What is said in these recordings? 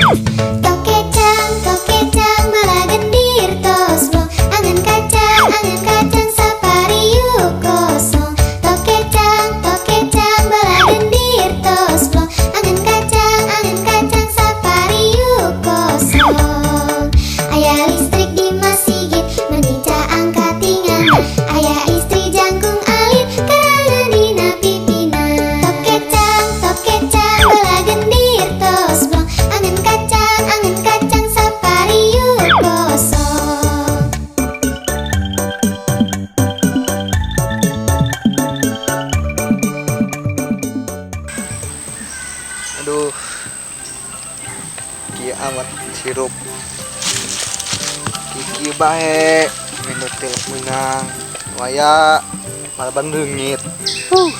Tokecang, balagendir tos blong. Angan kacang, sapariuk kosong. Tokecang, tokecang, balagendir tos blong. Angan kacang, sapariuk kosong. Aya listrik di masjid, meni caang katingalna. Aya istri jangkung alit, karana dina pipina. Tokecang, tokecang, balagendir tos blong. Angan kacang, sapariuk kosong. Aduh. Kieu amat sirup. Kiki bae minum tilok meunang. Waya malaban leungit. Huh.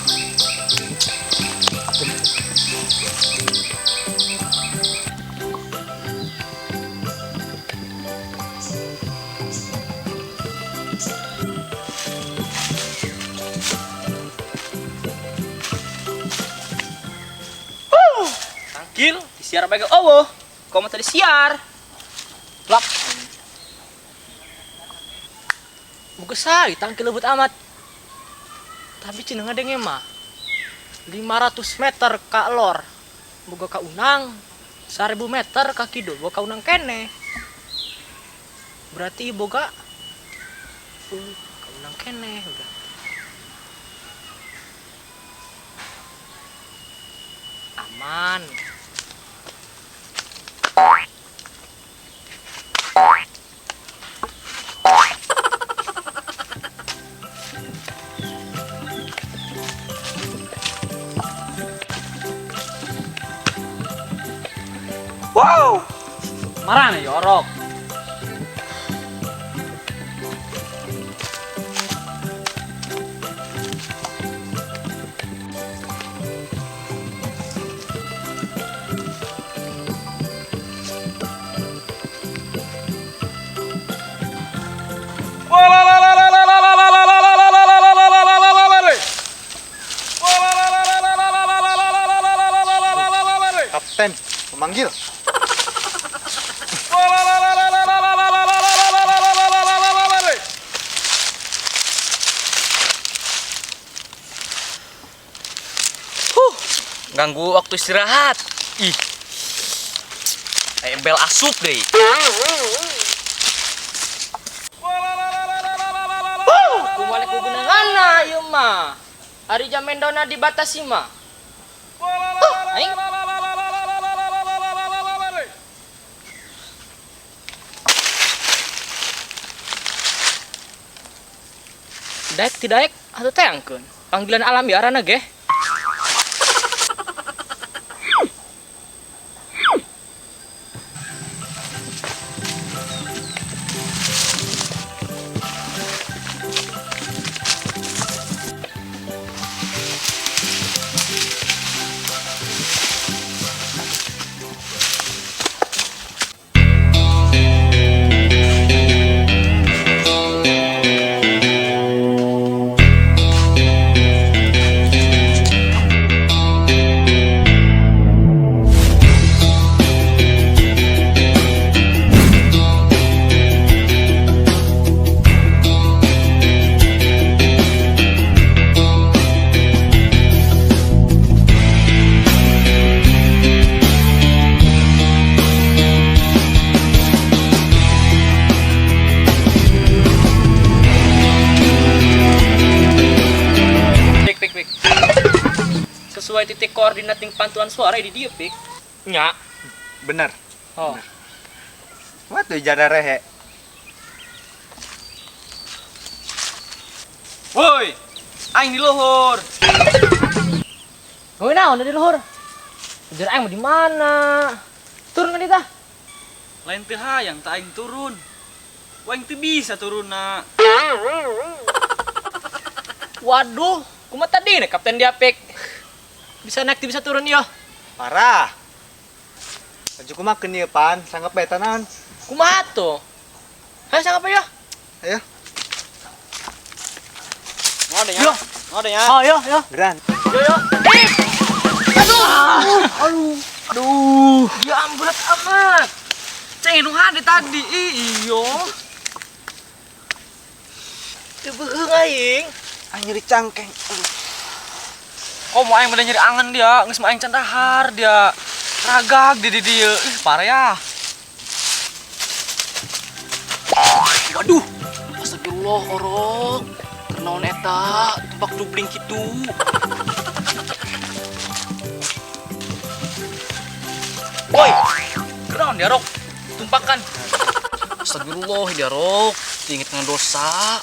Tangkil disiar bae ge eueuh. Komo tadi siar. Plak. Buka sai tangkil lebut amat. Tapi cenah ngadenge mah 500 meter ka lor. Boga ka unang, 1000 meter ka kidul boga ka unang kene. Berarti boga ka unang kene berarti. Aman. Wow. Marana jorok. Kapten memanggil. Huh, ganggu waktu istirahat. Ih. Kayak bel asup deh. Kumale kugunanganna ieu mah. Ari jamendona dibatasi mah. Huh, aing. Daek tidak daek atuh teangkeun. Panggilan alami arana ge. Pik pik pik. Sesuai titik koordinat ting pantuan suara di dieu pik. Nya. Bener. Oh. Wah tuh jada rehe. Woi, aing di luhur. Gawe naon di luhur? Ujar aing mau di mana? Turun kan ditah. Lain teu hayang tah aing turun. Aing teu bisa turun na. Waduh, kumaha tadi nih kapten dia pik. Bisa naik bisa turun yo. Parah. Laju kumaha keun ieu pan, sanggap bae naon. Kumaha tuh? Ayo sanggap yo. Ayo. Ngode nya. Ngode nya. Oh, yo yo. Geran. Yo yo. Aduh. Aduh. Aduh. Ya berat amat. Ceng nu hade tadi. Iyo. Teu beuheung aing. Aing nyeri cangkeng. Kok mau aing pada nyeri angan dia, geus mah aing can dahar dia. Ragag di dieu. Ih, parah ya. Waduh, astagfirullah orok. Kenaon eta, tumpak dubling kitu. Woi, kenaon dia rok? Tumpakan. Astagfirullah dia rok, tingit dengan dosa.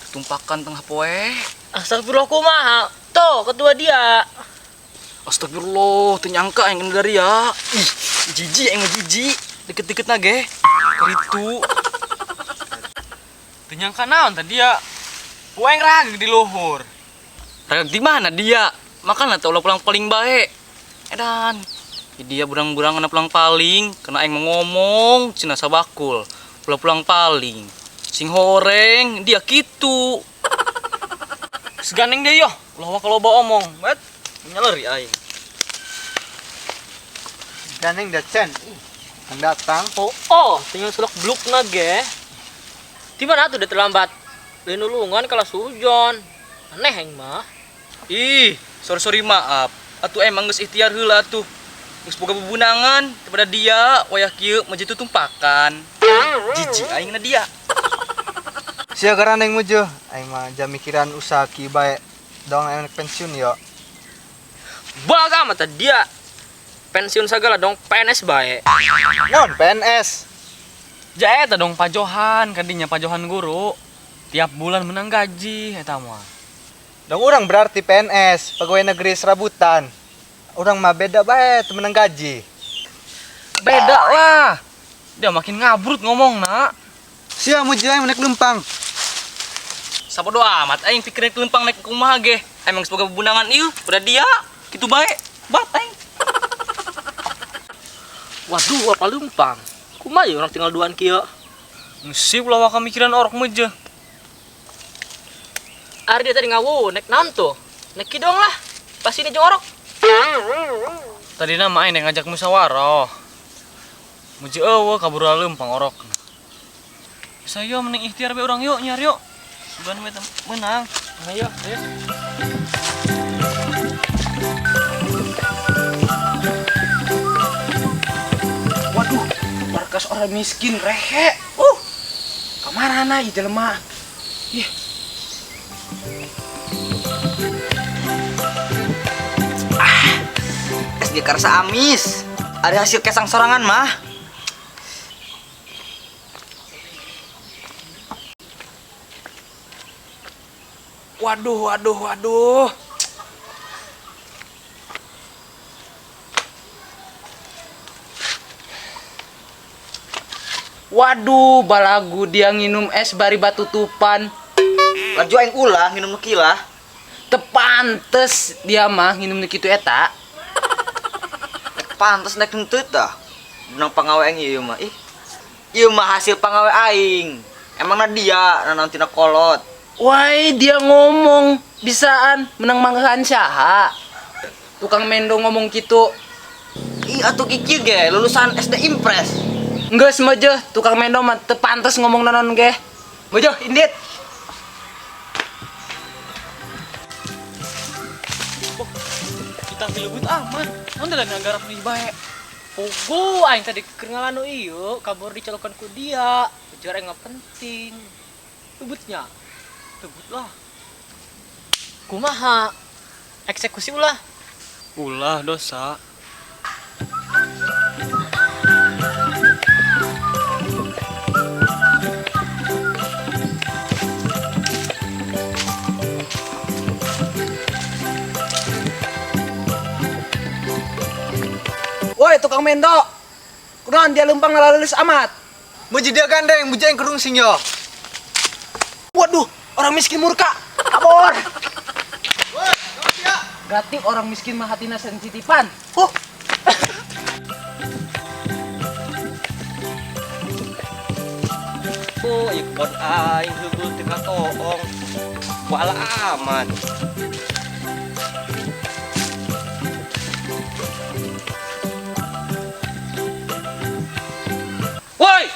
Tumpakan tengah poe. Astagfirullah kumaha? Tuh, ketua dia. Astagfirullah, teu nyangka aing kena dari ya. Ih, jijik aing mah jijik. Deket-deket na ge. Karitu. Teu nyangka naon tadi ya. Ku aing ragag di luhur. Ragag di mana dia? Makan atau ulah pulang paling bae. Edan. Dia burang-burang kena pulang paling, kena aing mau ngomong cenah sabakul. Ulah pulang paling. Sing horeng dia kitu. Seganeng dia yo. Ulah wak loba omong. Bet, nyeleri aing. Ganeng dah Cen. Yang datang. Oh, tinggal selok bluk na ge. Di mana tuh udah terlambat? Lain nulungan kalau sujon. Aneh aing mah. Ih, sorry maaf. Atuh emang geus ikhtiar heula atuh. Geus boga bebunangan kepada dia wayah kieu mah jitu tumpakan. Jijik aing na dia. Sia garaneng mujuh. Aing mah jam mikiran usaha kieu bae. Dong aing pensiun yo. Baga mata dia. Pensiun segala dong PNS bae. Non PNS. Ja eta dong pajohan kadinya pajohan guru. Tiap bulan menang gaji eta mah. Dong orang berarti PNS, pegawai negeri serabutan. Orang mah beda bae teu menang gaji. Beda lah. Dia makin ngabrut ngomong nak. Sia mujuh aing naik lempang. Sabodo amat aing pikiran kelempang naik kumaha ge. Emang geus boga bebunangan ieu pada dia kitu bae. Bat aing. Waduh, apa lempang? Kumaha ya orang tinggal duaan kieu. Ngesip lah waka mikiran orok meje. Ari dia tadi ngawu, nek naon tuh? Nek kidong lah. Pasti ini jeung orok. Tadi nama aing ngajak musyawarah. Muji eueuh kabur lempang orok. Bisa yo mending ikhtiar be urang yuk nyari yuk. Sugan we menang. Ayo, ayo. Waduh, markas orang miskin rehe. Kamarana ieu jelema? Ih. Ah, SG karsa amis. Ada hasil kesang sorangan mah. Waduh, waduh, waduh. Waduh, balagu dia nginum es bari batutupan. Laju aing ulah nginum nu kilah. Tepantes dia mah nginum nu kitu eta. Pantes nek henteu tah. Menang pangawe aing ieu mah. Ih. Ieu mah hasil pangawe aing. Emangna dia nanaon tina kolot. Wai, dia ngomong bisaan menang manggahan saha. Tukang mendo ngomong kitu. Ih, atuh kieu ge lulusan SD Impres. Geus meujeh, tukang mendo mah teu pantes ngomong naon ge. Meujeh indit. Kita dilebut aman. Naon da garap nih bae. Pogo aing tadi keur ngalanu ieu kabur dicolokan ku dia. Ujar aing nggak penting. Lebutnya. Tebut lah. Kumaha? Eksekusi ulah. Ulah dosa. Woi, tukang mendo. Kunaon dia lempang ngalaleus amat. Muji dia gandeng, muji aing kerungsing yo. Waduh, orang miskin murka. Kabur. Woi, dia. Berarti orang miskin mah hatina sensitifan. Oh, ieu kebon aing heubeul teu katoong. Wala aman. Woi!